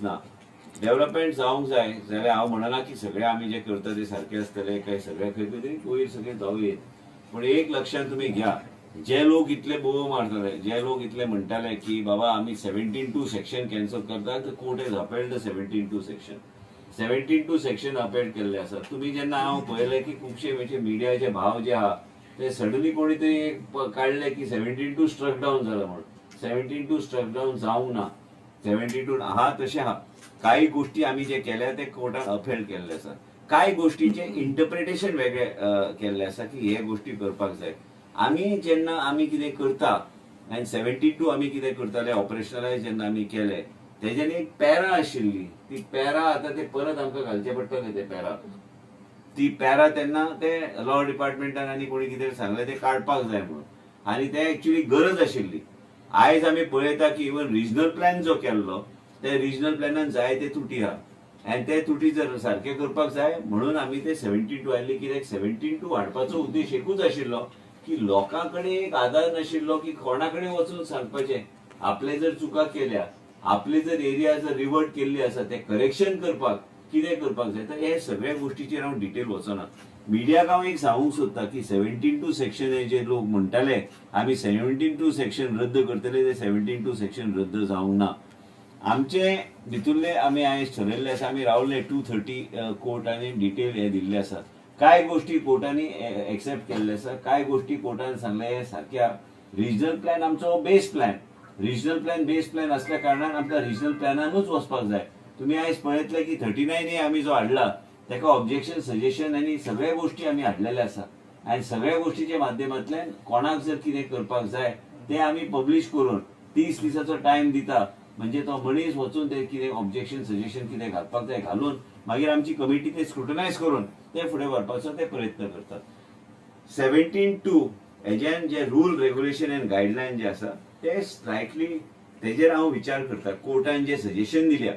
ना. डेव्हलपमेंट जावंक जाय जाल्यार हांव म्हणना की सगळे आमी जे करता ते सारके आसतले काय सगळे खंय खंय तरी वयर सगळे जावं येत, पूण एक लक्षांत तुमी घ्या, जे लोक इतले बोव मारताले, जे लोक इतले म्हणटाले की बाबा आमी 17(2) सेक्शन कॅन्सल करतात, court has upheld the 17(2) section. 17(2) section upheld केल्ले आसा. तुमी जेन्ना हांव पळयलें की खुबशे म्हणजे मिडियाचे भाव जे आहा ते सडनली कोणी तरी एक काडले की 17(2) स्ट्रक डावन जाला म्हणून. 17(2) स्ट्रक डावन जावंक ना. 17(2) आहा तशें आहा. कांय गोष्टी आमी जे केल्या ते कोर्टान अपहेल्ड केल्ले आसा. कांय गोष्टीचें इंटरप्रिटेशन वेगळे केल्लें आसा की हे गोष्टी करपाक जाय. आमी जेन्ना आमी कितें करता आनी 17(2) आमी कितें करताले ऑपरेशनलायज जेन्ना आमी केले तेज्यान एक पॅरा आशिल्ली, ती पॅरा आतां ते परत आमकां घालचे पडटले. ते पॅरा, ती पॅरा तेन्ना ते लॉ डिपार्टमेंटान आनी कोणी कितें सांगलें ते काडपाक जाय म्हणून, आनी ते एक्चुली गरज आशिल्ली. आयज आमी पळयता की इवन रिजनल प्लॅन जो केल्लो ते रिजनल प्लॅनान जाय ते तुटी आहा आनी ते तुटी जर सारके करपाक जाय म्हणून आमी ते 17(2) हाडले. कित्याक 17(2) हाडपाचो उद्देश एकूच आशिल्लो की लोकां कडेन एक आदार नाशिल्लो की कोणा कडेन वचून सांगपाचें. आपले जर चुका केल्या, आपले जर एरिया जर रिवर्ट केल्ली आसा ते करेक्शन करपाक कितें करपाक जाय. तर हे सगळ्या गोष्टीचेर हांव डिटेल वचना. मिडियाक हांव एक सांगूंक सोदता की 17(2) सेक्शन हे जे लोक म्हणटाले आमी 17(2) सेक्शन रद्द करतले, ते 17(2) सेक्शन रद्द जावंक ना. आमचे भितुल्ले आमी आयज ठरयल्ले आसा, आमी रावले 2:30 कोर्टांनी डिटेल हे दिल्ले आसा. कांय गोष्टी कोर्टांनी एक्सेप्ट केल्ले आसा, कांय गोष्टी कोर्टान सांगले हे सारक्या. रिजनल प्लॅन आमचो base plan, regional plan base plan असल्या कारणान आमकां रिजनल प्लॅनानूच वचपाक जाय. तुमी आयज पळयतले की 39A आमी जो हाडला ताका ऑब्जेक्शन सजेशन आनी सगळ्या गोष्टी आमी हाडलेले आसा आनी सगळ्या गोष्टीच्या माध्यमांतल्यान कोणाक जर कितें करपाक जाय ते आमी पब्लीश करून 30 दिसाचो टायम दिता, म्हणजे तो मनीस वचून ते कितें ऑब्जेक्शन सजेशन कितें घालपाक जाय घालून मागीर आमची कमिटी ते स्क्रुटनायज करून ते फुडें व्हरपाचो ते प्रयत्न करतात. 17(2) हेज्यान जे रूल रेग्युलेशन एंड गायडलायन जे आसा ते स्लायटली तेजेर हांव विचार करता. कोर्टान जे सजेशन दिल्या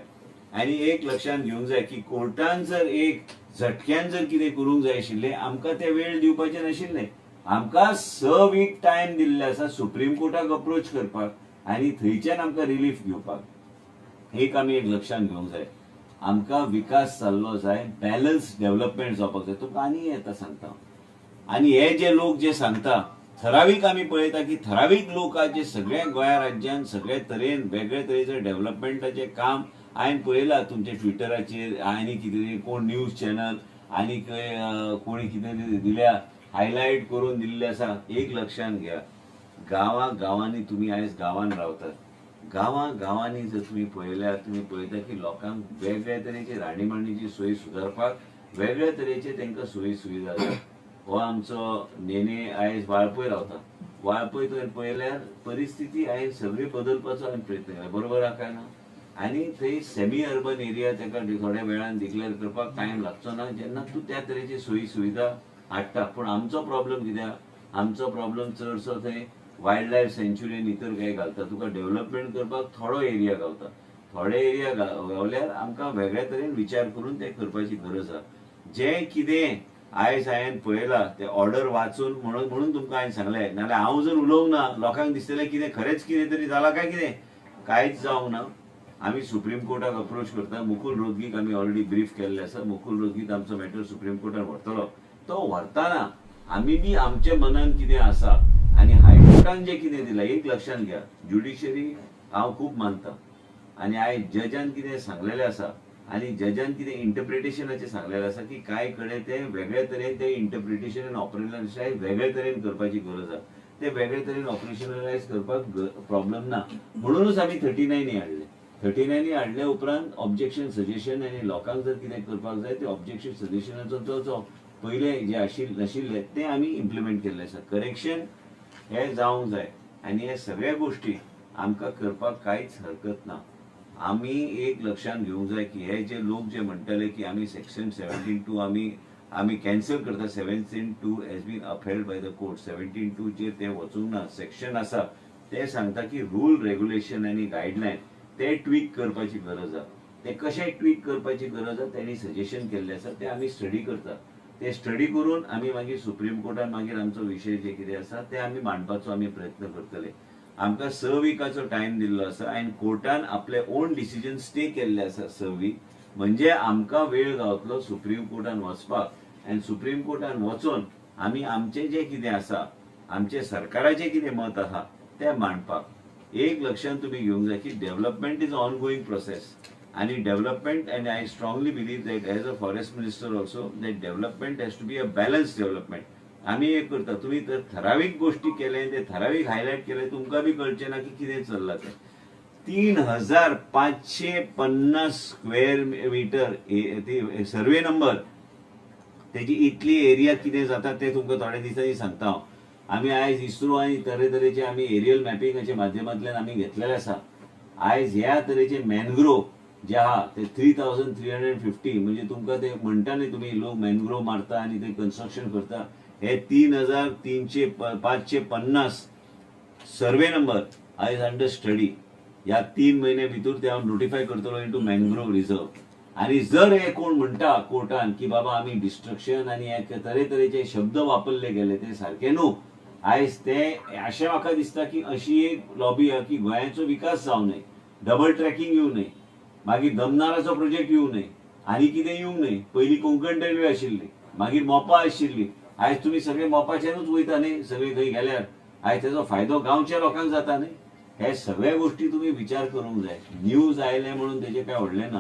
आनी एक लक्षांत घेवंक जाय की कोर्टान जर एक झटक्यान जर कितें करूंक जाय आशिल्लें आमकां ते वेळ दिवपाचें नाशिल्लें. आमकां 6 वीक टायम दिल्ले आसा सुप्रीम कोर्टाक अप्रोच करपाक आनी थंयच्यान आमकां रिलीफ घेवपाक. एक आमी एक लक्षांत घेवंक जाय, आमकां विकास जाल्लो जाय, बॅलन्स डेव्हलपमेंट जावपाक जाय. तुमकां आनी येता सांगता. आनी हे जे लोक जे सांगता थरावीक आमी पळयता की थरावीक लोक जे सगळ्या गोंया राज्यान सगळे तरेन वेगळे तरेचे डेव्हलपमेंटाचें काम हांवें पळयलां तुमच्या ट्विटराचेर आनी कितें कोण न्यूज चॅनल आनी कोणी कितें दिल्या हायलायट करून दिल्लें आसा. एक लक्षांत घ्या, गांवां गांवांनी तुमी आयज गांवांत रावतात, गांवां गांवांनी जर तुमी पळयल्यार तुमी पळयता की लोकांक वेगळे तरेचे राहणीमानीची सोय सुदारपाक वेगळे तरेचे तांकां सोयी सुविधा जाय. हो आमचो नेने आयज वाळपय रावता, वाळपय तुवें पळयल्यार परिस्थिती आयज सगळी बदलपाचो हांवें प्रयत्न केला, बरोबर आहा काय ना? आनी थंय सेमी अर्बन एरिया ताका थोड्या वेळान डिक्लेअर करपाक टायम लागचो ना जेन्ना तूं त्या तरेची सोयी सुविधा हाडटा. पूण आमचो प्रॉब्लम कितें, आमचो प्रॉब्लम चडसो थंय वायल्ड लायफ सँच्युरी इतर काय घालता, तुका डेव्हलपमेंट करपाक थोडो एरिया गावता. थोडे एरिया गावल्यार आमकां वेगळ्या तरेन विचार करून ते करपाची गरज आहा. जें कितें आयज हांवें पळयलां ते ऑर्डर वाचून म्हणून म्हणून तुमकां हांवें सांगलें, नाजाल्यार हांव जर उलोवंक ना लोकांक दिसतलें कितें खरेंच कितें तरी जालां काय कितें, कांयच जावंक ना. आमी सुप्रीम कोर्टाक अप्रोच करता. मुकुल रोहतगीक आमी ऑलरेडी ब्रीफ केल्लें आसा. मुकुल रोहतगीक आमचो मॅटर सुप्रीम कोर्टान व्हरतलो. तो व्हरतना आमी बी आमच्या मनान कितें आसा आनी हायकोर्टान जें कितें दिलां एक लक्षांत घ्या, ज्युडिशरी हांव खूब मानता आनी आयज जजान कितें सांगलेलें आसा आनी जजान कितें इंटरप्रिटेशनाचें सांगलेलें आसा की कांय कडेन ते वेगळे तरेन ते इंटरप्रिटेशन आनी ऑपरेशनलायज वेगळे तरेन करपाची गरज आसा. ते वेगळे तरेन ऑपरेशनलायज करपाक प्रॉब्लम ना म्हणूनच आमी 39 हाडले. 39 हाडले उपरांत ऑब्जेक्शन सजेशन आनी लोकांक जर कितें करपाक जाय ते ऑब्जेक्शन सजेशनाचो जो पयले जे नाशिल्ले ते आमी इम्प्लिमेंट केल्ले आसा. करेक्शन हे जावंक जाय आनी हे सगळ्या गोष्टी आमकां करपाक कांयच हरकत ना. आमी एक लक्षांत घेवंक जाय की हे जे लोक जे म्हणटाले की आमी सेक्शन 17(2) आमी कॅन्सल करता, 17(2) has been upheld by the court. 17(2) चेर ते वचूंक ना. सेक्शन आसा ते सांगता की रूल रेग्युलेशन आनी गायडलायन ते ट्वीक करपाची गरज आसा. ते कशें ट्वीक करपाची गरज आसा तेणी सजेशन केल्लें आसा, ते आमी स्टडी करता. ते स्टडी करून आमी मागीर सुप्रीम कोर्टान मागीर आमचो विशय जे कितें आसा ते आमी मांडपाचो आमी प्रयत्न करतले. आमकां 6 विकाचो टायम दिल्लो आसा आनी कोर्टान आपले ओन डिसिजन स्टे केल्ले आसा 6 वीक, म्हणजे आमकां वेळ गावतलो सुप्रीम कोर्टान वचपाक आनी सुप्रीम कोर्टान वचून आमी आमचें जें कितें आसा, आमचें सरकाराचें कितें मत आसा तें मांडपाक. एक लक्षांत तुमी घेवंक जाय की development is ongoing process आनी development, and I strongly believe that as a forest minister also that development has to be a balance development. आमी एक करता, तुमी तर ठरावीक गोष्टी केले ते ठरावीक हायलायट केले, तुमकां बी कळचें ना की कितें चल्लां तें. 3550 स्क्वेअर मिटर सर्वे नंबर तेजी इतली एरिया कितें जाता तें तुमकां थोड्या दिसांनी सांगता हांव. आमी आयज इस्रो आनी तरेतरेचे आमी एरियल मॅपिंगाच्या माध्यमांतल्यान आमी घेतलेले आसा. आयज ह्या तरेचे मॅनग्रोव जे आहा ते 3350, म्हणजे तुमकां ते म्हणटा न्ही तुमी लोक मॅनग्रोव मारता आनी ते कन्स्ट्रक्शन करता, हे 3550 सर्वे नंबर आयज अंडर स्टडी. ह्या 3 म्हयन्या भितर ते हांव नोटिफाय करतलो इंटू मॅनग्रोव रिजर्व. आनी जर हे कोण म्हणटा कोर्टान की बाबा आमी डिस्ट्रक्शन आनी हे तरेतरेचे शब्द वापरले गेले ते सारके न्हू, आयज ते अशें म्हाका दिसता की अशी एक लॉबी आहा की गोंयाचो विकास जावं नये, डबल ट्रॅकिंग येवं नये, मागीर दमनाराचो प्रोजेक्ट येवं नये, आनी कितें येवंक न्हय. पयलीं कोंकण रेल्वे आशिल्ली, मागीर मोपा आशिल्ली, आयज तुमी सगळे मोपाचेरूच वयता न्ही सगळे खंय गेल्यार, आयज तेजो फायदो गांवच्या लोकांक जाता न्ही. हे सगळे गोष्टी तुमी विचार करूंक जाय. न्यूज आयले म्हणून तेजें कांय व्हडलें ना.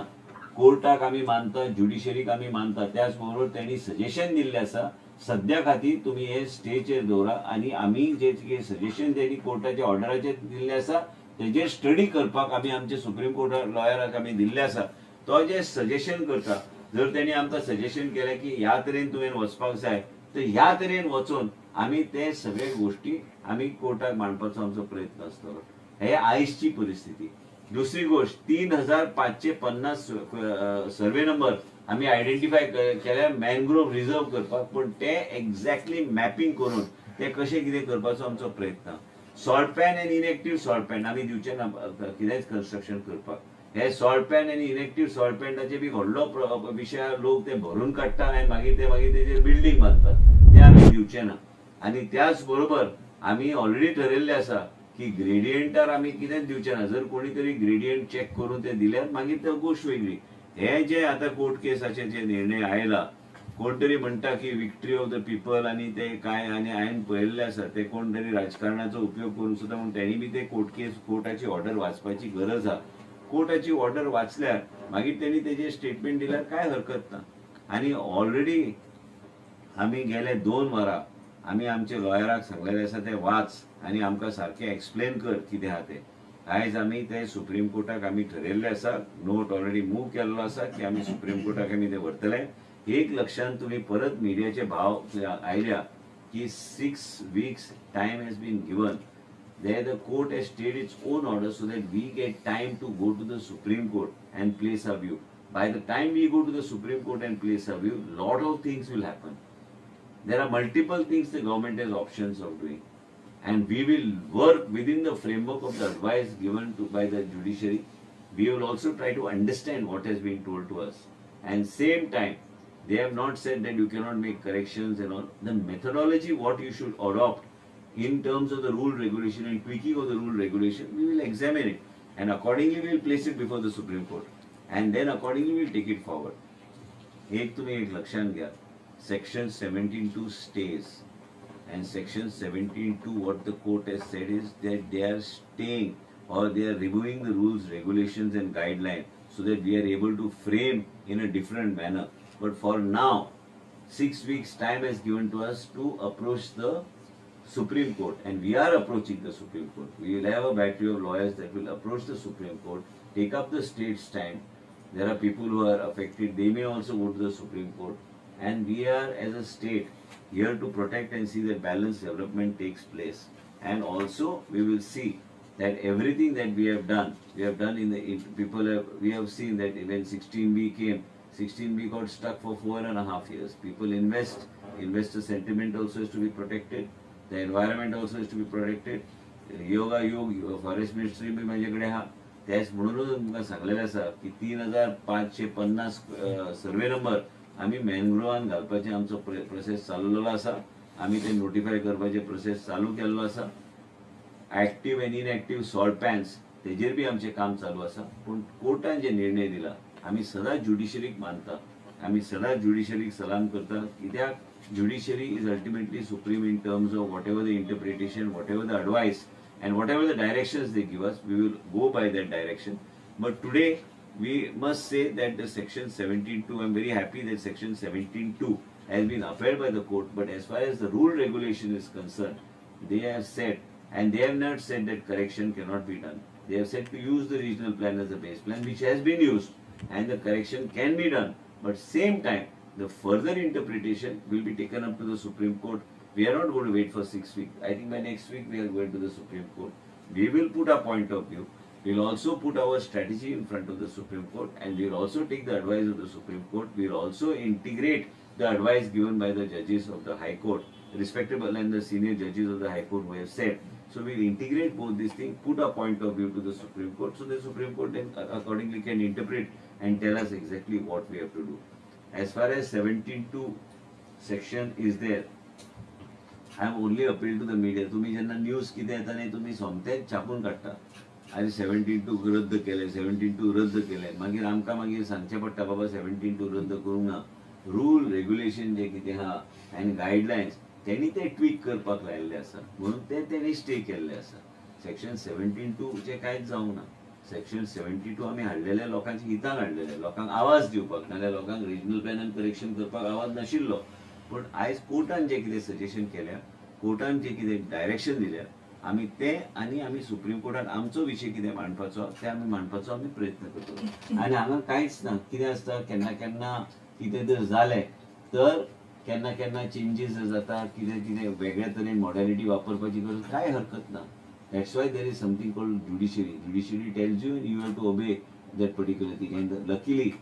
कोर्टाक आमी मानता, ज्युडिशरीक आमी मानता, त्याच बरोबर तेणी सजेशन दिल्लें आसा सद्या खातीर तुमी हे स्टेचेर दवरा आनी आमी जे कितें सजेशन तेणी कोर्टाच्या ऑर्डराचेर दिल्लें आसा तेजेर स्टडी करपाक आमी आमचे सुप्रीम कोर्टा लॉयराक आमी दिल्लें आसा. तो जे सजेशन करता, जर तेणी आमकां सजेशन केलें की ह्या तरेन तुवें वचपाक जाय, तर ह्या तरेन वचून आमी ते सगळे गोष्टी आमी कोर्टाक मांडपाचो आमचो प्रयत्न आसतलो. हे आयजची परिस्थिती. दुसरी गोष्ट, 3550 सर्वे नंबर आमी आयडेंटिफाय केल्या मॅनग्रोव रिजर्व करपाक, पूण ते एक्झॅक्टली मॅपिंग करून ते कशें कितें करपाचो आमचो प्रयत्न. सॉल्ट पॅन आनी इनएक्टीव सॉल्ट पॅन आमी दिवचे ना कितेंच कन्स्ट्रक्शन करपाक. हे सॉल्ट पॅन आनी इनएक्टीव सॉल्ट पॅनाचे बी व्हडलो विशय, लोक ते भरून काडटा आनी मागीर ते मागीर तेजेर बिल्डींग बांदता, ते आमी दिवचे ना. आनी त्याच बरोबर आमी ऑलरेडी ठरयल्लें आसा की ग्रेडियंटार आमी कितेंच दिवचे ना. जर कोणी तरी ग्रेडियंट चॅक करून ते दिल्यार मागीर ते गोश्ट वेगळी. हे जे आतां कोर्ट केसाचे जे निर्णय आयला, कोण तरी म्हणटा की विक्ट्री ऑफ the people आनी ते काय, आनी हांवें पळयल्लें आसा ते कोण तरी राजकारणाचो उपयोग करून सुद्दां, म्हूण तेणी बी ते कोर्ट केस कोर्टाची ऑर्डर वाचपाची गरज आहा. कोर्टाची ऑर्डर वाचल्यार मागीर तेणी तेजेर स्टेटमेंट दिल्यार कांय हरकत ना. आनी ऑलरेडी आमी गेले 2 वरां आमी आमचे लॉयराक सांगलेलें आसा ते वाच आनी आमकां सारकें एक्सप्लेन कर कितें आहा तें. आयज आमी ते सुप्रीम कोर्टाक आमी ठरयल्लें आसा, नोट ऑलरेडी मूव केल्लो आसा की आमी सुप्रीम कोर्टाक आमी ते व्हरतले. एक लक्षांत तुमी परत मिडियाचे भाव आयल्या की 6 weeks time has been given. There the court has stayed its own order so that we get time to go to the Supreme Court and place our view. By the time we go to the Supreme Court and place our view, lot of things will happen. There are multiple things the government has options of doing, and we will work within the framework of the advice given to by the judiciary. We will also try to understand what has been told to us. And same time, they have not said that you cannot make corrections and all. The methodology what you should adopt in terms of the rule regulation and tweaking of the rule regulation, we will examine it and accordingly we will place it before the Supreme Court and then accordingly we will take it forward. एक तुम्ही एक लक्षात घ्या, Section 17(2) stays, and Section 17(2) what the court has said is that they are staying or they are removing the rules, regulations and guidelines so that we are able to frame in a different manner. But for now, 6 weeks time is given to us to approach the Supreme Court, and we are approaching the Supreme Court. We will have a battery of lawyers that will approach the Supreme Court, take up the state stand. There are people who are affected, they may also go to the Supreme Court, and we are as a state here to protect and see that balanced development takes place. And also we will see that everything that we have done, we have done in the, people have, we have seen that when 16B came, 16B got stuck for 4.5 years. People invest, investor sentiment also is to be protected, the environment also is to be protected. Yoga Yog forest ministry B म्हाजे कडेन आहा, त्याच म्हणूनच तुमकां सांगलेलें आसा की 3550 survey number आमी मॅनग्रोवान घालपाचे आमचो प्रोसेस चाललेलो आसा. आमी ते नोटिफाय करपाचे प्रोसेस चालू केल्लो आसा. Active and inactive salt pans तेजेर बी आमचें काम चालू आसा. पूण कोर्टान जे निर्णय दिला, आमी सदांच ज्युडिशरीक मानता, आमी सदांच ज्युडिशरीक सलाम करता, कित्याक judiciary is ultimately supreme in terms of whatever the interpretation, whatever the advice and whatever the directions they give us, we will go by that direction. But today we must say that the section 17(2), I am very happy that section 17(2) has been upheld by the court. But as far as the rule regulation is concerned, they have said, and they have not said that correction cannot be done. They have said to use the regional plan as a base plan, which has been used, and the correction can be done. But same time, the further interpretation will be taken up to the Supreme Court. We are not going to wait for 6 weeks. I think by next week we are going to the Supreme Court. We will put our point of view. We will also put our strategy in front of the Supreme Court, and we will also take the advice of the Supreme Court. We will also integrate the advice given by the judges of the High Court, respectable and the senior judges of the High Court who have said. So we will integrate both these things, put our point of view to the Supreme Court, so the Supreme Court then accordingly can interpret and tell us exactly what we have to do. As far as 17(2) section is there, I am only appeal to the media. तुम्ही जेन्ना news कितें येता न्ही, तुमी सोमतेच छापून काडटा, आनी 17(2) रद्द केलें, 17(2) रद्द केलें, मागीर आमकां मागीर सांगचें पडटा, बाबा 17(2) रद्द करूंक ना. रूल रेग्युलेशन जे कितें आहा आनी गायडलायन्स तेणी ते ट्वीक करपाक लायिल्ले आसा, म्हणून ते तेणी स्टे केल्ले आसा. सेक्शन 17(2) चे कांयच जावंक ना. सेक्शन 72 आमी हाडलेले लोकांच्या हितान हाडलेले, लोकांक आवाज दिवपाक, नाल्यार लोकांक रिजनल प्लॅनान करेक्शन करपाक आवाज नाशिल्लो. पूण आयज कोर्टान जें कितें सजेशन केल्या, कोर्टान जें कितें डायरेक्शन दिल्या, आमी तें आनी आमी सुप्रीम कोर्टान आमचो विशय कितें मांडपाचो तें आमी मांडपाचो आमी प्रयत्न करतले. आनी हांगा कांयच ना, कितें आसता केन्ना केन्ना कितें जर जालें तर केन्ना केन्ना चेंजीस जाता, कितें कितें वेगळ्या तरेन मॉडॅलिटी वापरपाची गरज, कांय हरकत ना. That's why there is something called judiciary. Judiciary tells you and you have to obey that particular thing. And luckily,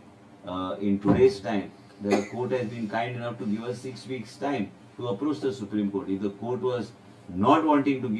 in today's time, the court has been kind enough to give us 6 weeks time to approach the Supreme Court. If the court was not wanting to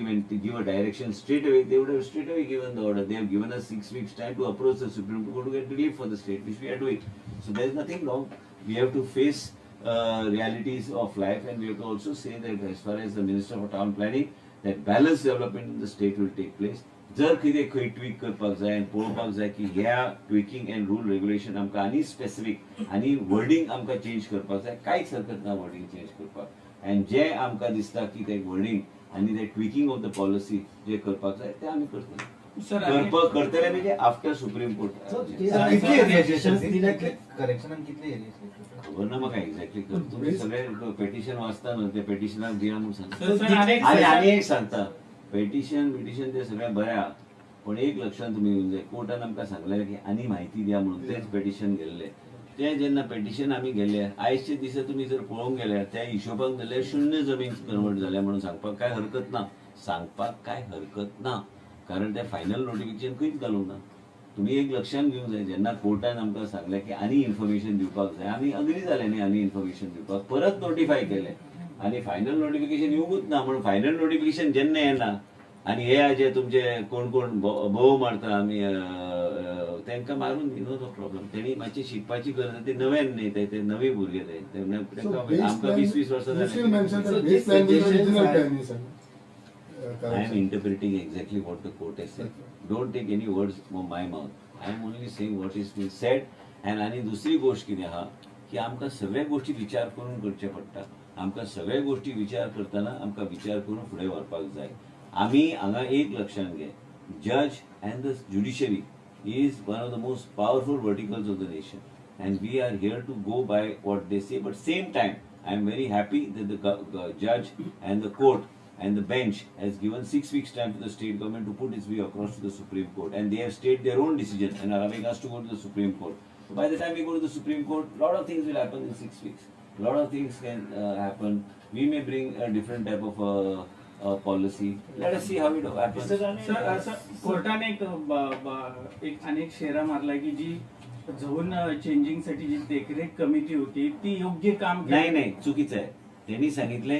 give a direction straight away, they would have straight away given the order. They have given us 6 weeks time to approach the Supreme Court to get relief for the state, which we are doing. So there is nothing wrong. We have to face realities of life, and we have to also say that as far as the Minister for Town Planning, that balanced development in the state will take place. जर कितें खंय tweak करपाक जाय आनी पळोवपाक जाय की ह्या ट्विकींग एंड रूल रेग्युलेशन आमकां आनी स्पेसिफीक आनी वर्डिंग आमकां चेंज करपाक जाय, कांयच हरकत ना वर्डिंग चेंज करपाक. आनी जे आमकां दिसता की ते वर्डिंग आनी ते ट्विकींग ऑफ the policy जे करपाक जाय ते आमी करतले. करतले म्हणजे आफ्टर सुप्रीम कोर्ट. खबर ना म्हाका एक्झॅक्टली, तुमी सगळे पेटिशन वाचता न्हू, ते पेटिशनाक दिया म्हूण सांगता. आनी आनी एक सांगता, पेटिशन बिटिशन ते सगळें बरें आहा, पण एक लक्षांत तुमी घेवंक जाय, कोर्टान आमकां सांगलें की आनी म्हायती दिया म्हणून तेच पेटिशन गेल्लें. ते जेन्ना पेटिशन आमी गेले, आयजचे दिसा तुमी जर पळोवंक गेल्यार त्या हिशोबाक जाल्यार शून्य जमीन कन्वर्ट जाल्या म्हणून सांगपाक कांय हरकत ना, सांगपाक कांय हरकत ना, कारण ते फायनल नोटिफिकेशन खंयच घालूंक ना. तुमी एक लक्षांत घेवंक जाय, जेन्ना कोर्टान आमकां सांगलें की आनी इन्फॉर्मेशन दिवपाक जाय, आमी अग्री जाले न्ही आनी इन्फॉर्मेशन दिवपाक, परत नोटिफाय केलें आनी फायनल नोटिफिकेशन येवंकूच ना. म्हणून फायनल नोटिफिकेशन जेन्ना येना आनी हे जे तुमचे कोण कोण भोव मारता आमी तांकां मारून न्ही तो प्रॉब्लम, तेणी मातशी शिकपाची गरज आसा. ते नव्यान न्ही, ते नवे भुरगे ते, आमकां 20-20 वर्सां जालीं. I am interpreting exactly what the court has said. Don't take any words from my mouth. I am only saying what is being said. And आनी दुसरी गोष्ट कितें आहा की आमकां सगळ्या गोष्टी विचार करून करचे पडटा. आमकां सगळ्या गोष्टी विचार करतना आमकां विचार करून फुडें व्हरपाक जाय. आमी हांगा एक लक्षांत घे, जज and the judiciary is one of the most powerful verticals of the nation, and we are here to go by what they say. But same time, I am very happy that the judge and the court and the bench has given 6 weeks time to the state government to put its view across to the Supreme Court, and they have stated their own decision and are allowing us to go to the Supreme Court. So by the time we go to the Supreme Court, lot of things will happen in 6 weeks. Lot of things can happen. We may bring a different type of policy. Let us see how it happens. Sir, कोर्टाने एक अनेक शेरा मारला की जी zone changing साठी जी देखरेख कमिटी होती ती योग्य काम नाही नाही चुकीचं आहे. त्यांनी सांगितले,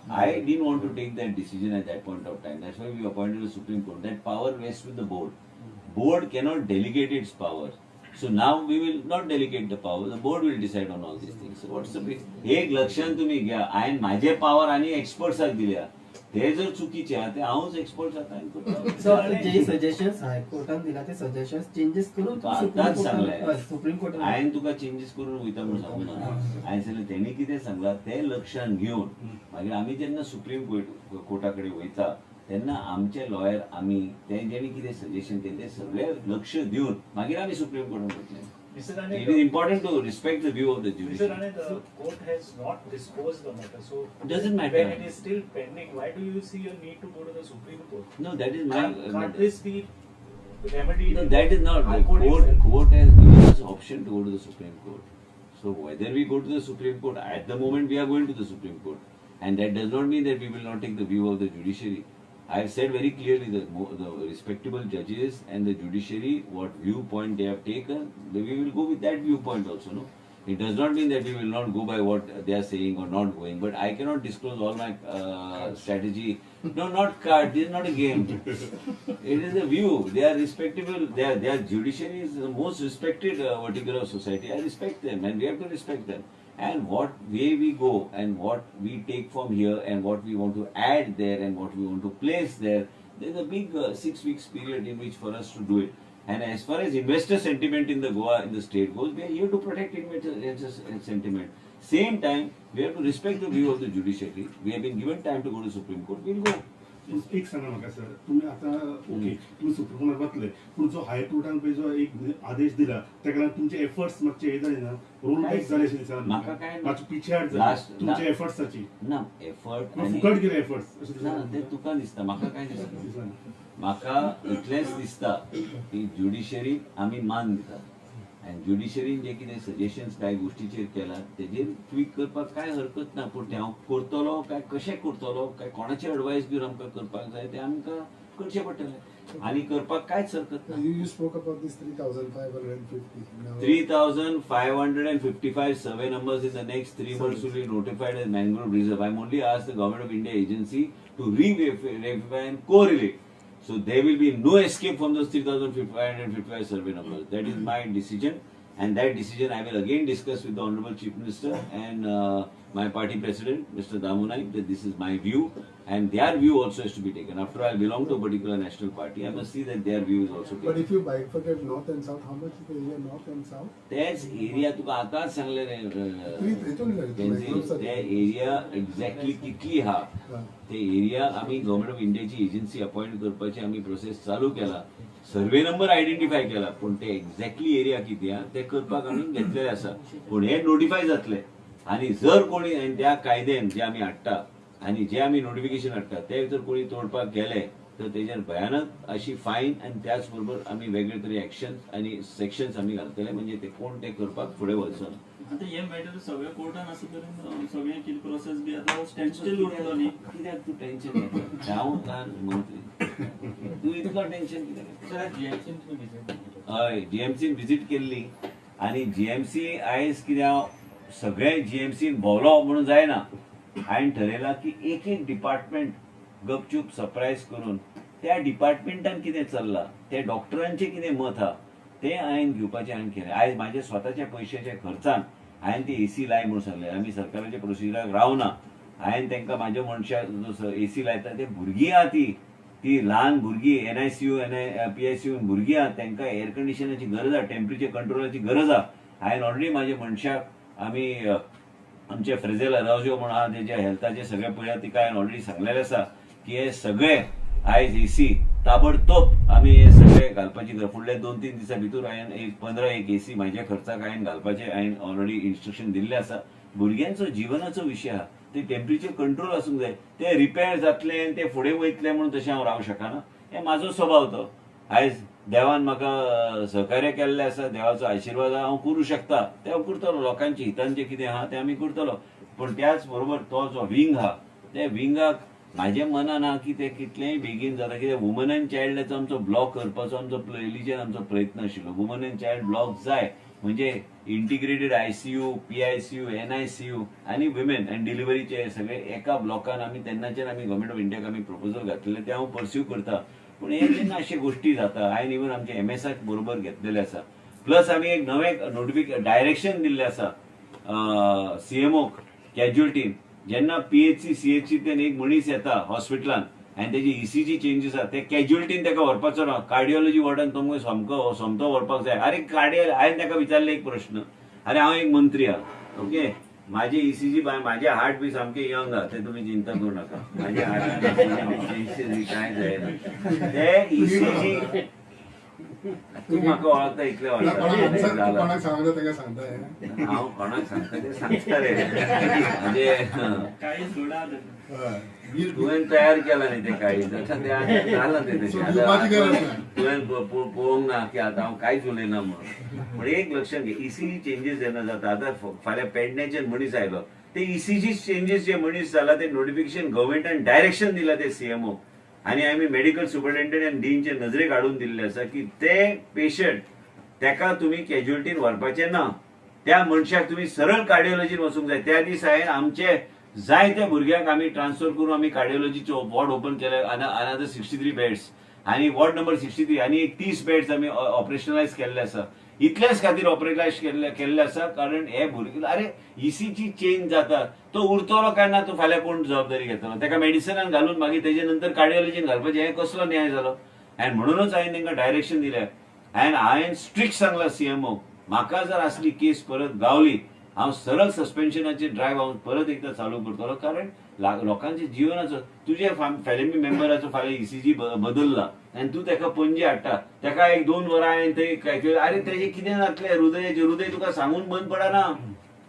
I didn't want to take that decision at that point of time. That's why we appointed the Supreme Court. That power rests with the board. Board cannot delegate its power. So now we will not delegate the power. The board will decide on all these things. So what's the big? एक लक्षात तुम्ही घ्या, हांवें माझे power आनी एक्सपर्ट्साक दिल्या. ते जर चुकीचे आहा ते हांवूच एक्सपर्ट जाता आनी करता. सो आता जे सजेशन्स हायकोर्टान दिला ते सजेशन्स चेंजीस करून तुका आतांच सांगलें. सुप्रीम कोर्टान हांवें तुका चेंजीस करून वयता म्हणून सांगू ना. हांवें सांगलें तेणी कितें सांगलां तें लक्षांत घेवन मागीर आमी जेन्ना सुप्रीम कोर्टा कडेन वयता तेन्ना आमचे लॉयर आमी ते जेणी कितें सजेशन केलें तें सगळें लक्ष दिवन मागीर आमी सुप्रीम कोर्टान वयतले. Mr. Rane, It is important to respect the view of the Mr. judiciary. Rane, the court has not disposed the matter, so Doesn't matter. When it is still pending, why do you see a need to go to the Supreme Court? No, that is my. Can't this be remedied? No, that is not. High The Court court, itself? court has given us option to go to the Supreme Court. So whether we go to the Supreme Court, at the moment we are going to the Supreme Court, and that does not mean that we will not take the view of the judiciary. I have said very clearly that the respectable judges and the judiciary, what viewpoint they have taken, we will go with that viewpoint also. No, it does not mean that we will not go by what they are saying or not going. But I cannot disclose all my strategy. No, not card. This is not a game. It is a view. They are respectable. Their judiciary is the most respected vertical of society. I respect them, and we have to respect them. And what way we go, and what we take from here, and what we want to add there, and what we want to place there, there is a big 6 weeks period in which for us to do it. And as far as investor sentiment in the Goa, in the state goes, we are here to protect investor sentiment. Same time, we have to respect the view of the judiciary. We have been given time to go to Supreme Court. We will go. एक सांगा म्हाका sir, तुमी आतां okay तुमी supreme कोर्टात वतले, पूण जो हायकोर्टान पळय जो एक आदेश दिला ताका लागून तुमचे एफर्ट्स मातशे हे जाले ना, रोल बॅक जाले अशें दिसना म्हाका काय मातशे पिछेहाट जाली तुमच्या एफर्ट्साची ना, एफर्ट फुकट गेले एफर्ट्स अशें ना, ते तुका दिसता, म्हाका काय दिसता? दिसना. म्हाका इतलेंच दिसता की ज्युडिशरीक आमी मान दितात आनी ज्युडिशरीन जे कितें सजेशन्स कांय गोश्टीचेर केला तेजेर ट्वीक करपाक कांय हरकत ना. पूण तें हांव करतलो काय कशें करतलो काय कोणाचे एडवायस घेवन आमकां करपाक जाय तें आमकां करचें पडटलें आनी करपाक कांयच हरकत ना. You spoke about this 3,550. Now 3,555 survey numbers in the next 3 months will be notified as mangrove reserve. I am only asked the Government of India agency to re-verify and correlate. So there will be no escape from those 3,555 survey numbers. That is my decision, and that decision I will again discuss with the Honorable Chief Minister and my party president, Mr. Damu Naik, that this is my view, and their view also has to be taken. After all, I belong to a particular national party. I must see that their view is also taken. But if you bifurcate north and south, how much is the area north and south? त्याच area तुका आतांच सांगले रे, ते area exactly कितली हा ते area आमी गव्हर्मेंट ऑफ इंडियाची एजन्सी अपॉइंट करपाची आमी प्रोसेस चालू केला, सर्वे नंबर आयडेंटिफाय केला, पूण ते एक्झॅक्टली एरिया कितें आहा ते करपाक आमी घेतलेले आसा. पूण हे नोटिफाय जातले आनी जर कोणी त्या कायद्यान जे आमी हाडटा आनी जे आमी नोटिफिकेशन हाडटा ते जर कोणी तोडपाक गेले तर तेजेर भयानक अशी फायन आनी त्याच बरोबर आमी वेगळे तरी एक्शन्स आनी सेक्शन्स आमी घालतले, म्हणजे ते कोण ते करपाक फुडें वचना. आता हे मॅटर सगळ्या कोर्टान आसा तरेन सगळें कितें प्रोसेस बी आतां स्टँड स्टील उरतलो न्ही. कित्याक तूं टेन्शन घेता? हांव ल्हान मंत्री, तूं इतलो टेन्शन कित्याक? जीएमसीन तुमी विजीट? हय, जीएमसीन विजीट केल्ली आनी जीएमसी आयज कितें हांव सगळे जीएमसीन भोंवलो म्हणून जायना. हांवें ठरयलां की एक एक डिपार्टमेंट गपचूप सरप्रायज करून त्या डिपार्टमेंटान कितें चल्लां, त्या डॉक्टरांचें कितें मत आहा तें हांवें घेवपाचें हांवें केलें. आयज म्हाज्या स्वताच्या पयशाच्या खर्चान हांवें ती एसी लाय म्हणून सांगलें. आमी सरकाराच्या प्रोसिजराक रावना. हांवें तांकां म्हाज्या मनशाक जो एसी लायता ते भुरगीं आहा ती ती ल्हान भुरगीं एनआयसीयू पीआयसीयू भुरगीं आहा, तांकां एयर कंडिशनाची गरज आहा, टेम्परेचर कंट्रोलाची गरज आहा. हांवें ऑलरेडी म्हाज्या मनशाक आमी आमचे फ्रेझेल अरावजो म्हणून आहा तेज्या हेल्थाचे सगळे पळया तिका हांवें ऑलरेडी सांगलेलें आसा की हे सगळे आयज एसी ताबडतोब आमी हे सगळे घालपाची गरज. फुडल्या 2-3 दिसां भितर हांवें एक 15 एक एसी म्हाज्या खर्चाक हांवें घालपाचें हांवें ऑलरेडी इन्स्ट्रक्शन दिल्लें आसा. भुरग्यांचो जिवनाचो विशय आहा, ते टेम्परेचर कंट्रोल आसूंक जाय, ते रिपेर जातले आनी ते फुडें वयतले म्हणून तशें हांव रावंक शकना. हें म्हाजो स्वभाव तो. आयज देवान म्हाका सहकार्य केल्लें आसा, देवाचो आशिर्वाद हांव करूं शकता तें हांव करतलो. लोकांच्या हितान जें कितें आहा तें आमी करतलो. पूण त्याच बरोबर तो जो विंग आहा त्या विंगाक म्हाज्या मनान आहा की ते कितलेंय बेगीन जाता. कित्याक वुमन एंड चायल्डाचो आमचो ब्लॉक करपाचो आमचो पयलींच्यान आमचो प्रयत्न आशिल्लो. वुमन एंड चायल्ड ब्लॉक जाय म्हणजे इंटिग्रेटेड आयसीयू, पीआयसीयू, एनआयसीयू आनी वुमेन एंड डिलिव्हरीचे सगळे एका ब्लॉकान आमी तेन्नाच्यान आमी गव्हर्मेंट ऑफ इंडियाक आमी प्रपोजल घातलेलें तें हांव पर्स्यू करता. पूण हे जेन्ना अशे गोश्टी जाता हांवें इवन आमचे एमएसाक बरोबर घेतलेले आसा. प्लस आमी एक नवें नोटिफिकेशन डायरेक्शन दिल्लें आसा सीएमओक कॅज्युअलिटीन, जेन्ना पीएचसी सीएचसी त्यान एक मनीस येता हॉस्पिटलान आनी तेजी ईसीजी चेंजीस आसा ते कॅज्युअलिटीन ताका व्हरपाचो ना, कार्डिओलॉजी वॉर्डान तुमकां सामको सोमतो व्हरपाक जाय. अरे कार्डियो हांवें ताका विचारलें एक प्रश्न, अरे हांव एक मंत्री आहा, ओके, माझे ईसीजी माझे हार्ट बी सामके यंग आहा, ते तुमी चिंता करू नाका, माझे हार्ट काय जायना ते ईसीजी तूं म्हाका वळखता इतले वर्सां हांव कोणाक सांगता ते सांगता रे, म्हणजे तुवें तयार केला न्ही तें काळीज, आतां तें जालां तें तशें, तुवें पळोवंक ना की आतां हांव कांयच उलयना म्हणून. पूण एक लक्षात घे, ईसीजी चेंजीस जेन्ना जाता, आतां फाल्यां पेडण्याच्यान मनीस आयलो, ते ईसीजी चेंजीस जे मनीस जाला ते नोटिफिकेशन गव्हर्मेंटान डायरेक्शन दिलां ते सीएमओ आनी आमी मेडिकल सुपरिटेंडंट आनी डीनचे नजरेक हाडून दिल्ले आसा की ते पेशंट तेका तुमी कॅज्युअलिटीन व्हरपाचें ना, त्या मनशाक तुमी सरळ कार्डिओलॉजीन वचूंक जाय. त्या दीस हांवें आमचे जायत्या भुरग्यांक आमी ट्रान्सफर करून आमी कार्डिओलॉजीचे वॉर्ड ओपन केले, अनादर 63 बेड्स आनी वॉर्ड नंबर 63 आनी एक 30 बेड्स आमी ऑपरेशनलायज केल्ले आसा. इतल्याच खातीर ऑपरेशनलायज केल्ले आसा कारण हे भुरगे, अरे ईसीजी चेंज जाता, तो उरतलो काय ना तो फाल्यां कोण जबाबदारी घेतलो, ताका मेडिसिनान घालून मागीर तेजे नंतर कार्डिओलॉजीन घालपाचें, हें कसलो न्याय जालो? आनी म्हणूनच हांवें तांकां डायरेक्शन दिलें आनी हांवें स्ट्रिक्ट सांगलां सीएमओ, म्हाका जर असली केस परत गावली हांव सरळ सस्पेन्शनाचे ड्रायव्ह हांव परत एकदां चालू करतलो, कारण लोकांच्या जिवनाचो, तुजे फॅमिली मेंबराचो फाल्यां ईसीजी बदलला आनी तूं ताका पणजे हाडटा, ताका एक 2 वरां हांवें थंय, अरे तेजें कितें जातलें, हृदयाचें हृदय तुका सांगून बंद पडना,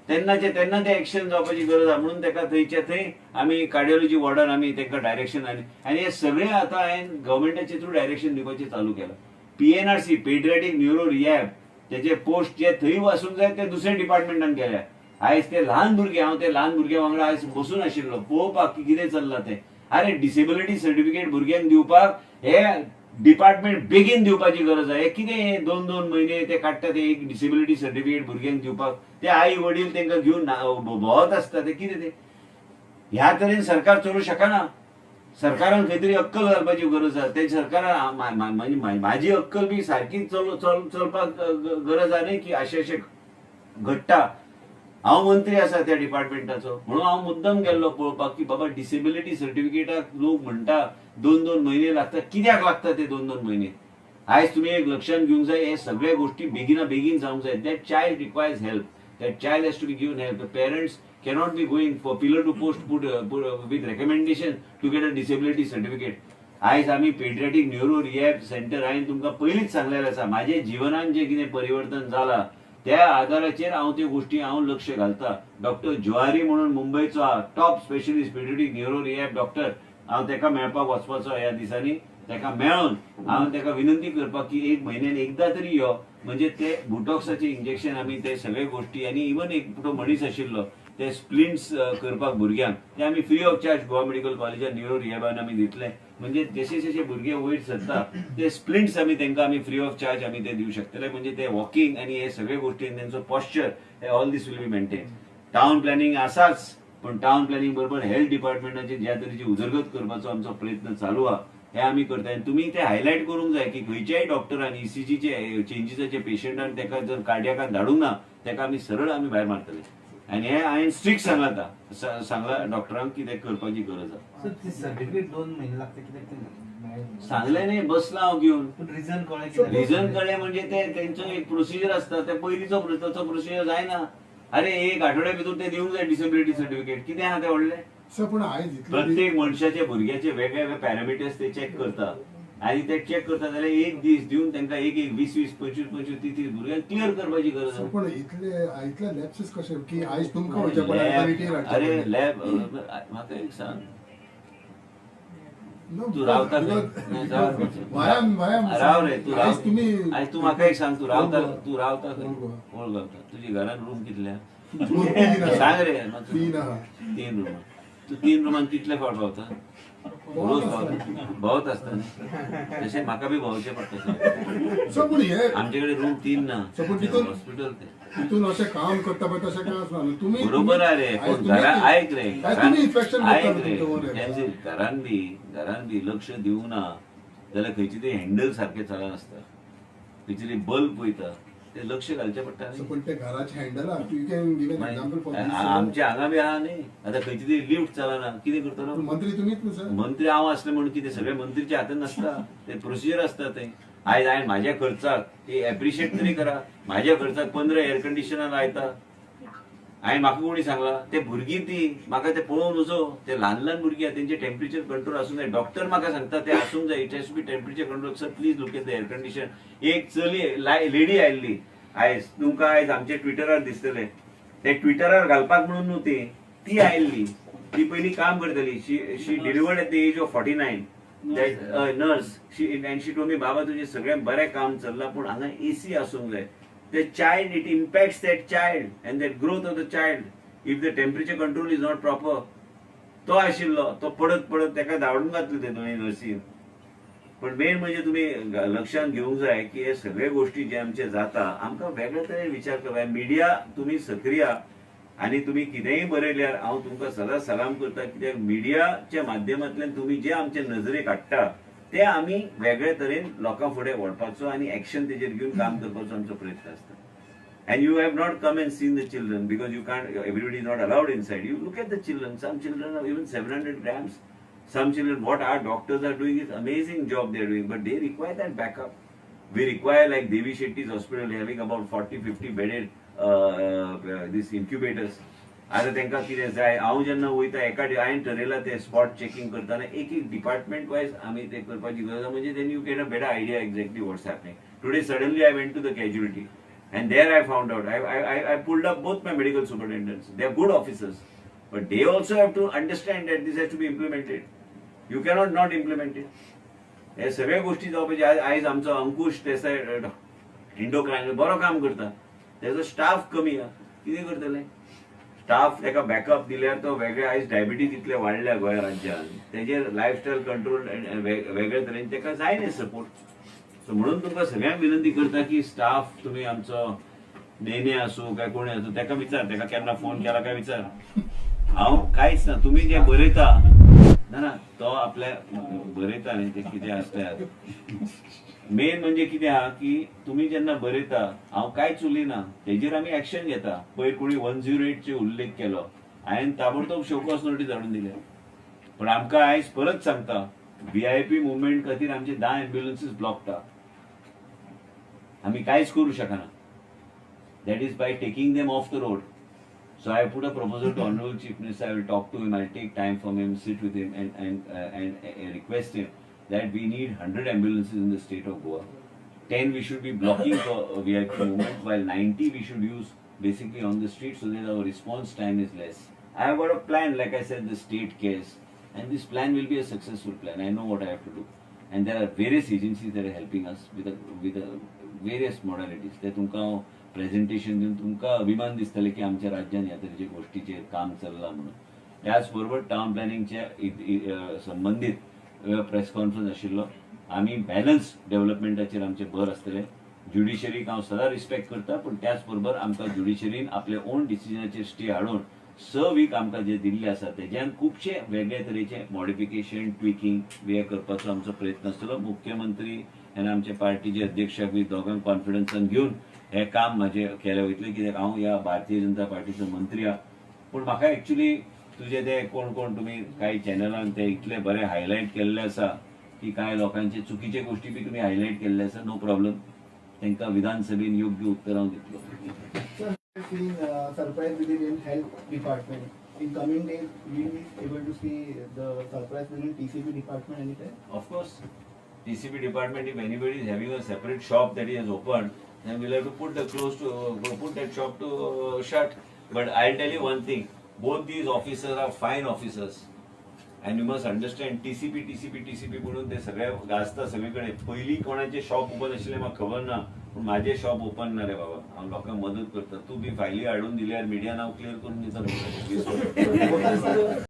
तेन्नाचे तेन्ना तें एक्शन जावपाची गरज आसा. म्हणून ताका थंयच्या थंय आमी कार्डिओलॉजी वॉर्डान आमी तांकां डायरेक्शन आनी हे सगळें आतां हांवें गव्हर्मेंटाचे थ्रू डायरेक्शन दिवपाचें चालू केलां. पीएनआरसी पेडियाट्रीक न्युरो रिहॅब तेजे पोस्ट जे थंय आसूंक जाय ते दुसऱ्या डिपार्टमेंटान गेल्या. आयज ते ल्हान भुरगे, हांव ते ल्हान भुरग्या वांगडा आयज बसून आशिल्लो पळोवपाक की कितें चल्लां तें. अरे डिसेबिलिटी सर्टिफिकेट भुरग्यांक दिवपाक हे डिपार्टमेंट बेगीन दिवपाची गरज आसा. हे कितें हे 2-2 म्हयने ते काडटा ते एक डिसेबिलिटी सर्टिफिकेट भुरग्यांक दिवपाक, ते आई वडील तांकां घेवन भोंवत आसता, ते कितें ते ह्या तरेन सरकार चलोवंक शकना. सरकारान खंय तरी अक्कल घालपाची गरज आसा. ते सरकारान म्हाजी अक्कल बी सारकी चलपाक गरज आसा न्ही की अशें अशें घडटा. हांव मंत्री आसा त्या डिपार्टमेंटाचो म्हणून हांव मुद्दम गेल्लो पळोवपाक की बाबा डिसेबिलिटी सर्टिफिकेटाक लोक म्हणटा 2-2 म्हयने लागता, कित्याक लागता ते 2-2 म्हयने? आयज तुमी एक लक्षांत घेवंक जाय, हे सगळे गोश्टी बेगिना बेगीन जावंक जाय. That child requires help, that child has to be given help. The parents cannot be going for pillar to post put with recommendation to get a disability certificate. आयज आमी पेडियाट्रीक न्युरो रिहॅब सेंटर हांवें तुमकां पयलींच सांगलेलें आसा, म्हाजे जिवनान जें कितें परिवर्तन जालां त्या आधाराचेर हांव त्यो गोश्टी हांव लक्ष घालता. डॉक्टर जुवारी म्हणून मुंबयचो top specialist paediatric neuro rehab doctor, हांव ताका मेळपाक वचपाचो ह्या दिसांनी, ताका मेळोन हांव ताका विनंती करपाक की एक म्हयन्यान एकदां तरी यो, म्हणजे ते बुटॉक्साचे इंजेक्शन आमी ते सगळे गोश्टी आनी इवन एक तो मनीस आशिल्लो ते स्प्लिंट्स करपाक भुरग्यांक ते आमी free of charge Goa medical कॉलेजान न्युरो रिहॅबान आमी दितले. म्हणजे जशे जशे भुरगे वयर सरता ते स्प्लिंट्स आमी तांकां आमी फ्री ऑफ चार्ज आमी ते दिवं शकतले. म्हणजे ते वॉकिंग आनी हे सगळे गोश्टी तेंचो पोस्चर हे all this will be maintain. Town planning आसाच, पण टावन प्लॅनिंग बरोबर हेल्थ डिपार्टमेंटाची ज्या तरेची उदरगत करपाचो आमचो प्रयत्न चालू आहा हे आमी करता. आनी तुमी ते हायलायट करूंक जाय की खंयच्याय डॉक्टरान ईसीजीचे चेंजीसाचे पेशंटान ताका जर कार्डियाकान धाडूंक ना ताका आमी सरळ आमी भायर मारतले. आनी हे हांवें स्ट्रिक्ट सांगलां आतां सांगलां डॉक्टरांक की तें करपाची गरज आसा. सर्टिफिकेट 2 म्हयने लागता कित्याक सांगलें न्ही, बसलां हांव घेवन. रिजन कळ्ळें, रिजन कळ्ळें म्हणजे ते तेंचो एक प्रोसिजर आसता, ते पयलींचो ताचो प्रोसिजर जायना. अरे एक आठवड्या भितर ते दिवंक जाय डिसेबिलिटी सर्टिफिकेट, कितें आहा तें व्हडलें? प्रत्येक मनशाचे भुरग्याचे वेगवेगळे पॅरामिटर्स ते चॅक करता आनी ते चॅक करता जाल्यार एक दीस दिवन तांकां एक एक 20 20 25 25 30 30 भुरग्यांक क्लियर करपाची गरज आसा. पण इतले इतले लॅप्सीस कशे की आयज तुमकां वयचें पडलें? अरे लॅब म्हाका एक सांग, तूं रावता खंय? राव रे, तूं राव. आयज तूं म्हाका एक सांग, तूं रावता, तूं रावता खंय? ओल्ड गांवता. तुजी घरान रूम कितल्या सांग रे? 3 रूम. तूं 3 रुमान कितले फावट पावता? रोज भोंवता, भोंवत आसता न्ही, तशें म्हाका बी भोंवचें पडटा. आमचे कडेन रूम 3 ना, हॉस्पिटल तें. तितून अशें काम करता पळय तशें कांय आसना तुमी. बरोबर आहे रे, पूण घरा आयक रे, आयक रे, घरान बी घरान बी लक्ष दिवंक ना जाल्यार खंयची तरी हँडल सारकें चलनासता, खंयची तरी बल्ब वयता, ते लक्ष घालचें पडटा सो न्ही. पण ते घराचे हँडला you can give an example for आमच्या हांगा बी आहा न्ही, आतां खंयची तरी लिफ्ट चलना, कितें करतलो? मंत्री तुमीच न्हू सर? मंत्री हांव आसले म्हणून कितें सगळे मंत्रीच्या हातान नासता, ते प्रोसिजर आसता. ते आयज हांवें म्हाज्या खर्चाक, ते एप्रिशिएट तरी करा, म्हाज्या खर्चाक 15 एयर कंडिशनर लायता हांवें. म्हाका कोणी सांगला, ते भुरगीं ती म्हाका ते पळोवन नजो, ते ल्हान ल्हान भुरगीं आहा, तेंचे टेम्परेचर कंट्रोल आसूंक जाय. डॉक्टर म्हाका सांगता ते आसूंक जाय, it has to be temperature control. Sir, please look at the air condition. एक चली लेडी आयिल्ली आयज, तुमकां आयज आमच्या ट्विटरार दिसतले, ते ट्विटरार घालपाक म्हणून न्हू, ती ती आयिल्ली, ती पयलीं काम करताली. She delivered at the age of 49, that nurse. She and she told me, बाबा, तुजें सगळें बरें काम चल्लां, पूण हांगा एसी आसूंक जाय. The child, it impacts that child and that growth of the child if the temperature control is not proper. तो आशिल्लो, तो पडत पडत ताका धाडून घातले ते दोनूय नर्सीन. पण मेन म्हणजे तुमी लक्षात घेवंक जाय की हे सगळे गोष्टी जे आमचे जाता, आमकां वेगळे तरेन विचार करपाक. मिडिया तुमी सक्रिय आनी तुमी कितेंय बरयल्यार हांव तुमकां सदांच सलाम करता, कित्याक मिडियाच्या माध्यमांतल्यान तुमी जे आमचे नजरेक हाडटा ते आमी वेगळे तरेन लोकां फुडें व्हरपाचो आनी एक्शन तेजेर घेवन काम करपाचो आमचो प्रयत्न आसता. And you have not come and seen the children because you can't, everybody is not allowed inside. You look at the children, some children are even 700 grams, some children, what our doctors are doing is amazing job they are doing, but they require that backup. We require, like Devi Shetty's hospital having about 40 50 bedded this incubators. आता तांकां कितें जाय, हांव जेन्ना वयता एका, हांवें ठरयलां ते स्पॉट चेकिंग करतना एक एक डिपार्टमेंट वायज आमी ते करपाची गरज आसा. म्हणजे then you get a better idea exactly what's happening. Today suddenly I went to the casualty and there I found out, I pulled up both my medical superintendents. They are good officers, but they also have to understand that this has to be implemented. You cannot not implement it. हे सगळ्या गोष्टी जावपाचे. आयज आमचो अंकुश देसाय इंडोक्रायन बरो काम करता, तेजो स्टाफ कमी आहा, कितें करतले? स्टाफ ताका बॅकअप दिल्यार तो वेगळे. आयज डायबिटीज इतले वाडल्या गोंय राज्यान, तेजेर लायफस्टायल कंट्रोल वेगळे तरेन ताका जाय न्ही सपोर्ट. सो म्हणून तुमकां सगळ्यांक विनंती करता की स्टाफ तुमी आमचो नेने आसूं काय कोणी आसूं, ताका विचार, ताका केन्ना फोन केला काय विचार. हांव कांयच ना, तुमी जे बरयता, ना ना, तो आपल्या बरयता न्ही, ते कितें आसता, मेन म्हणजे कितें आहा की तुमी जेन्ना बरयता, हांव कांयच उलयना, तेजेर आमी एक्शन घेता. पयर कोणी 108 चे उल्लेख केलो, हांवें ताबडतोब शोकॉज नोटीस हाडून दिल्या. पण आमकां आयज परत सांगता, व्हीआयपी मुवमेंट खातीर आमचे 10 एम्ब्युलन्सीस ब्लॉकड आहा, आमी कांयच करूं शकना. That is by taking them off the road. So I put a proposal to Honorable Chief Minister. I will talk to him. I'll take time from him, sit with him, and request him that we need 100 ambulances in the state of Goa. 10 we should be blocking for VIP movement, while 90 we should use basically on the street so that our response time is less. I have got a plan, like I said, the state cares, and this plan will be a successful plan. I know what I have to do. And there are various agencies that are helping us with a various modalities. ते तुमकां हांव presentation दिवन तुमकां अभिमान दिसतले की आमच्या राज्यान ह्या तरेचे गोष्टीचेर काम चल्लां म्हणून. त्याच बरोबर टावन प्लॅनिंगच्या संबंदीत प्रेस कॉन्फरन्स आशिल्लो. आमी बॅलन्स डेव्हलपमेंटाचेर आमचे भर आसतले. ज्युडिशरीक हांव सदां रिस्पेक्ट करता, पूण त्याच बरोबर आमकां ज्युडिशरीन आपले ओन डिसिजनाचेर स्टे हाडून 6 वीक आमकां जे दिल्ले आसा, तेज्यान खुबशे वेगळे तरेचे मॉडिफिकेशन, ट्विकिंग बी करपाचो आमचो प्रयत्न आसतलो. मुख्यमंत्री आनी आमचे पार्टीचे अध्यक्षाक बी दोगांक कॉन्फिडन्सान घेवन हे काम म्हाजें केलें वयतलें, कित्याक हांव ह्या भारतीय जनता पार्टीचो मंत्री आहा. पूण म्हाका एक्चुली तुजे ते कोण कोण तुमी कांय चॅनलान ते इतले बरे हायलायट केल्ले आसा की कांय लोकांचे चुकीचे गोष्टी बी तुमी हायलायट केल्ले आसा. नो प्रॉब्लम, तांकां विधानसभेन योग्य उत्तर हांव दितलो. Seeing surprise visit in health department. In coming days, we will be able to see the surprise visit in TCP department anytime. Of course, TCP department, if anybody is having a separate shop that he has opened, then we'll have to put the close to put that shop to shut. But I'll tell you one thing: both these officers are fine officers. And you must understand, TCP, TCP, TCP म्हणून ते सगळे गाजता सगळीकडे. पयलीं कोणाचे shop open आशिल्लें म्हाका खबर ना, पूण माझे शॉप ओपन ना रे बाबा. हांव लोकांक मदत करता. तूं बी फायली हाडून दिल्यार मिडियान हांव क्लियर करून दिता तुका.